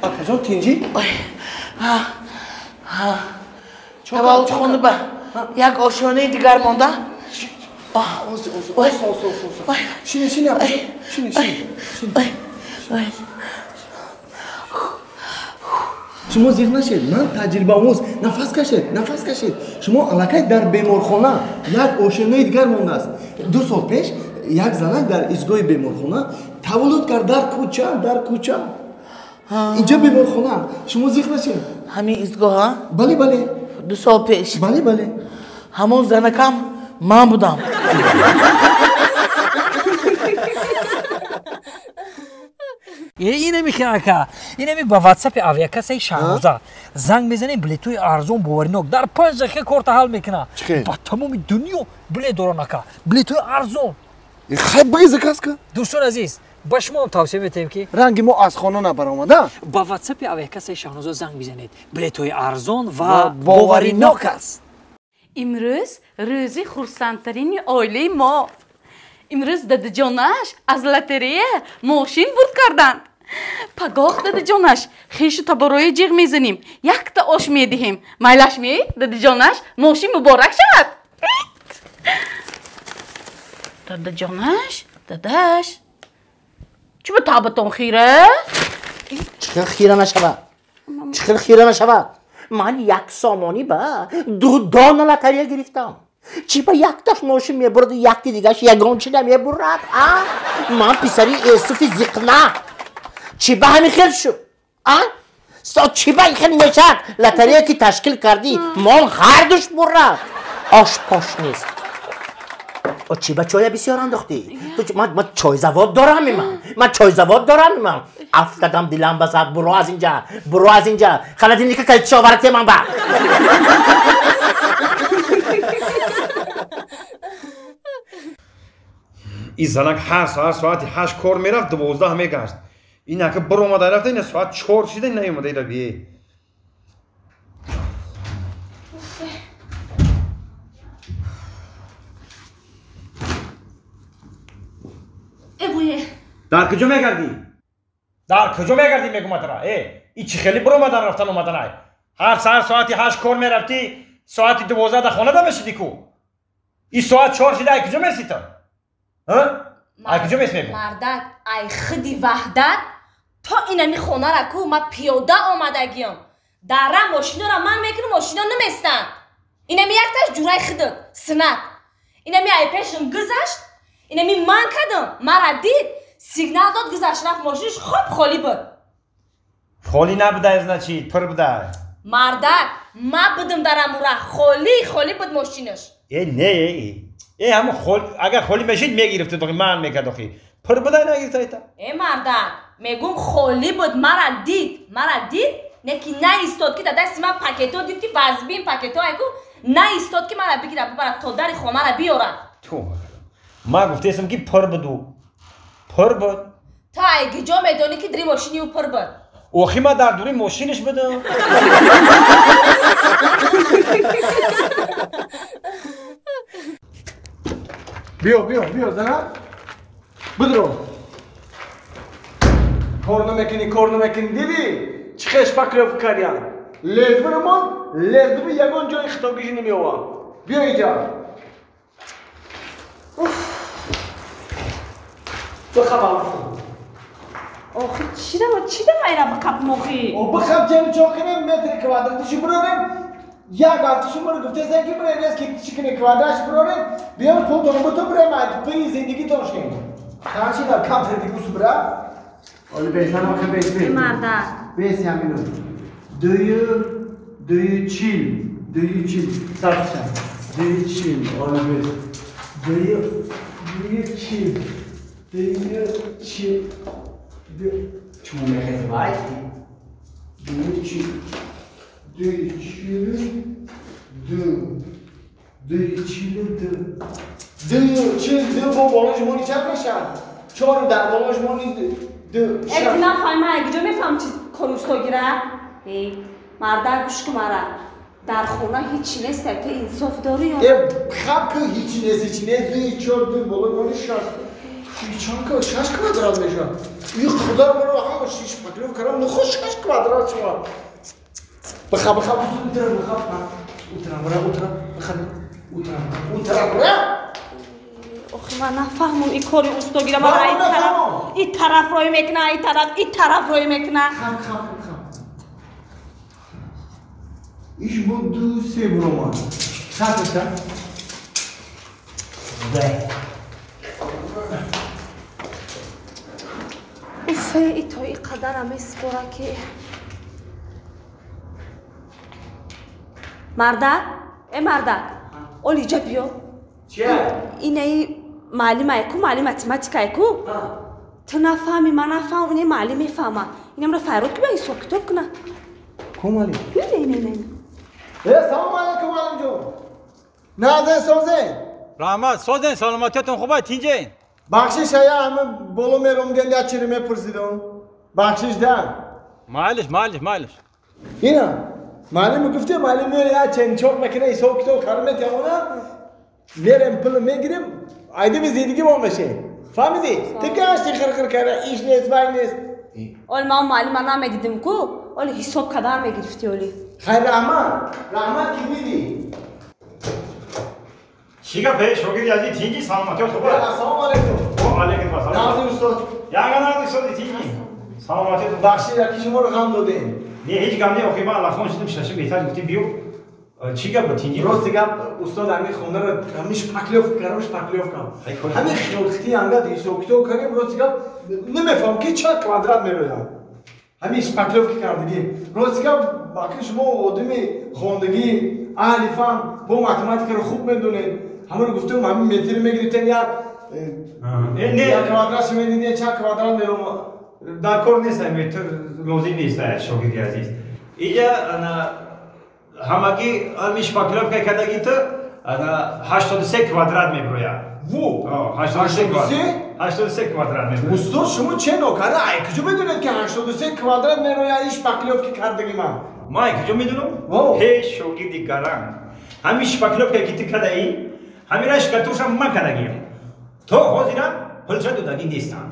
Апаҷон, тинҷӣ? Таваллудхона ба як ошёнаи дигар монда. Шине, шине, апаҷон, шине, шине. Шумо зиқ нашед, ман таҷрибаомӯз. Нафас кашед, нафас кашед. Шумо аллакай дар беморхона, як ошёнаи дигар мондааст. 2 сол пеш як занак дар истгоҳи беморхона таваллуд кард, дар кӯча, дар кӯча. Инҷо беморхона, шумо зиқ нашед. Ҳамин истгоҳа? Бале, бале. 2 сол пеш? Бале, бале. Ҳамон занакам ман будам. Инами ака, инами ба ватсапи авиакассаи Шаҳноза занг мезанем, билетҳои арзон боваринок дар 5 дақиқа корта ҳал мекунад. Ба тамоми дунё билет доран, ака, билетҳои арзон. Хай, баги, заказ ка. Дӯстони азиз, ба шумо ҳам тавсия метаҳем, ки ранги мо аз хона набаромада, ба ватсапи авиакассаи Шаҳноза занг бизанед, билетҳои арзон ва боваринок аст. Имрӯз рӯзи хурсандтарини оилаи мо. Имрӯз дадаҷонаш аз лотерея мошин бурд карданд. Пагоҳ дадаҷонаш хешу таборои ҷиғ мезанем, якта ош медиҳем. Майлаш ме, дадаҷонаш, мошин муборак шавад. Дадаҷонаш, дадаш, чӣ ба табатон хира? Чӣ хел хира нашавад? Чӣ хел хира нашавад? Ман 1 сомонӣ ба 2 дона лотерея гирифтам. Чӣ ба якташ мошин мебураду якти дигаш ягон чӣ намебурад? А? Ман писари Эсуфи зиқна. Чӣ ба ҳамин хел шуд? А? Чӣ ба ин хел мешавад? Лотерея ки ташкил кардӣ, мол ҳардуш бурад. Ош пош нест. Чӣ ба чоя бисёр андохтӣ? Ман чойзавод дорам, ман чойзавод дорам. Ман афтадам, дилам базад. Буро аз инҷа, буро аз инҷа. Холодильника калитшо оварате ман ба. Ин занак ҳар саҳар соати 8 кор мерафт, 12 мегашт. Ин ака биромада рафта, ина соат 4 шида наомада ира бие. Дар куҷо мегардӣ? Дар куҷо мегардӣ, мегӯмад ра? Э, и чӣ хеле биромадан рафтан омаданай? Ҳар саҳар соати 8 кор мерафтӣ, соати 12 дар хона дамешидӣ ку. И соат 4 шида ай куҷо месӣ ту? Ай куҷо мес мегӯ? Мардак, ай худи Ваҳдат то инами хонара ку ман пиёда омадагиём. Дара мошинора ман мекунам, мошино наместанд. Инами якташ ҷураи худат, синат. Инами ай пешам гузашт, инами ман кардам, мара дид, сигнал дод, гузашт, рафт, мошинаш хоб холӣ буд. Холӣ набудай, значит, пур будай. Мардак, ман будам дар амура, холӣ холӣ буд мошинаш. Э, не, э, ҳамон агар холӣ мешид мегирифту, ман мекард охи. Пур будай нагирифта. Э, мардак, мегӯм холӣ буд, мара дид, мара дид, не ки наистод ки дар дасти ман пакетҳо дид, ки вазбин пакетҳо айку, наистод ки мара бигирад, бибарад то дари хонара биёрад. Ту ман гуфтаистам ки пур буду. Пур буд. Ту ай куҷо медонӣ ки дари мошини ӯ пур буд? Охи ман дар дури мошинаш будам. Биё, биё, биё, занак. Бидро. Кор намекунӣ, кор намекунӣ, дидӣ? Чӣ хеш паклёв кардям. Лезбирамон, лезби ягон ҷои хитогиш намеовад. Биё инҷа. Бихаб. Охи, чӣ дама ира бикапм охи? Бихаб, чени чо кунем, метри квадратиши бирорем. Як ҳафташи муро гуфтесен ки бирем, рез ки кунем, квадратш бирорем. Биём пултон буту бирем, пи зиндагитон шем. Чанд шида камтар дигус бира. Оли бесам охи бес бес. Мардак. Бес ҳамину. 2.40, 2.40, сатша. 2.40, оли бес. 2.40, 2.40. Чмо мехез вай? 2.40, 2.40, 2. 2.42. 2.42 бо болош мони чанд мешавад? 4 дар болош мони 2. Э, нафаҳмам, ай куҷо мефаҳмам чиз кори устогира? Марда гӯш кун мара. Дар хона ҳеҷ нест, ту инсоф дорӣ ё? Хаб ки ҳеҷ нест, ҳеҷ нест, 2 4 2 боло мони 6. Чанд 6 квадрат мешавад. И худо маро ҳама 6 шпаклёвка кардам, нахо 6 квадрат шуд. Бихаб, бихаб, утра, бихаб. Утра, бра, утра, бихаб. Утра, утра, бра. Охи ман нафаҳмам ин кори устогира мара ин тараф рой мекуна, ин тараф рой мекуна. Хаб, хаб, хаб. Иш бо 2 3 буромад. Хатша. Дай. Уфе, и то и қадара меспора ки. Мардак, э мардак, олиҷа биё. Чия? Инаи маълимае ку, маълим математикае ку? Ту нафаҳми, ман нафаҳмам, инаи маълим мефаҳма. Инамро файрод ки бия ҳисоб китоб куна. Ку маълим? Ина, ина, ина. Э, салом алейкум маълимҷон. Назен созен. Раҳмат, созен, саломатиятон хуб аст, тинҷен. Бахшиш ая ҳама боло меромдем, як чире мепурсидам. Бахшиш да. Майлиш, майлиш, майлиш. Ина, маълим гуфте, маълим меояд як ченчоқ мекунад, ҳисоб китоб карда метавона. Мерем пул мегирем, айдими зиндагӣ мо мешем. Фаҳмидӣ? Ту гашти хирхир карда, иш нест, вай нест. Оли ман маълима намедидим ку, оли ҳисоб кардан мегирифтӣ оли. Хайр, раҳмат, раҳмат ки дидӣ. Чӣ гап, э, шогирди азиз, тинҷӣ, саломатият хуб аст? Ассалому алайкум. Ва алайкум ассалом. Назир устод. Ягона назир устоди тинҷӣ. Саломатият. Бахшид, яки шуморо ғам додем. Не, ҳеҷ гап не, охи ман аллахон шудам, шашим беҳтар гуфтем биё. Чӣ гап бо тинҷӣ? Рости гап, устод ҳамин хонаро ҳамин шпаклёвка кардам, шпаклёвка. Ҳамин хилхити ангад ҳисоб китоб кардем, рости гап намефаҳмам ки чанд квадрат мерояд. Ҳамин шпаклёвка кардагӣ. Рости гап, баки шумо одами хондагӣ, аҳли фан, бо математикаро хуб медонед. Ҳамаро гуфтем, ҳамин метр мегирифтен як квадрат медидем, чанд квадрат меромад. Дар кор нест, метр лозим нест, шогирди азиз. Иҷа ҳамагӣ ҳамин шпаклёвка кардагӣ ту 83 квадрат меброяд. Ву! 83 квадрат меброяд. Устод, шумо че нокара? Ай куҷо медонед ки 83 квадрат мерояд ин шпаклёвка кардагӣ ман? Ман ай куҷо медонам? Ҳеҷ шогирди гаранг. Ҳамин шпаклёвка ки ту кардаӣ, ҳамин шкатурша ман кардагиам. То ҳозира пулша додагӣ нестам.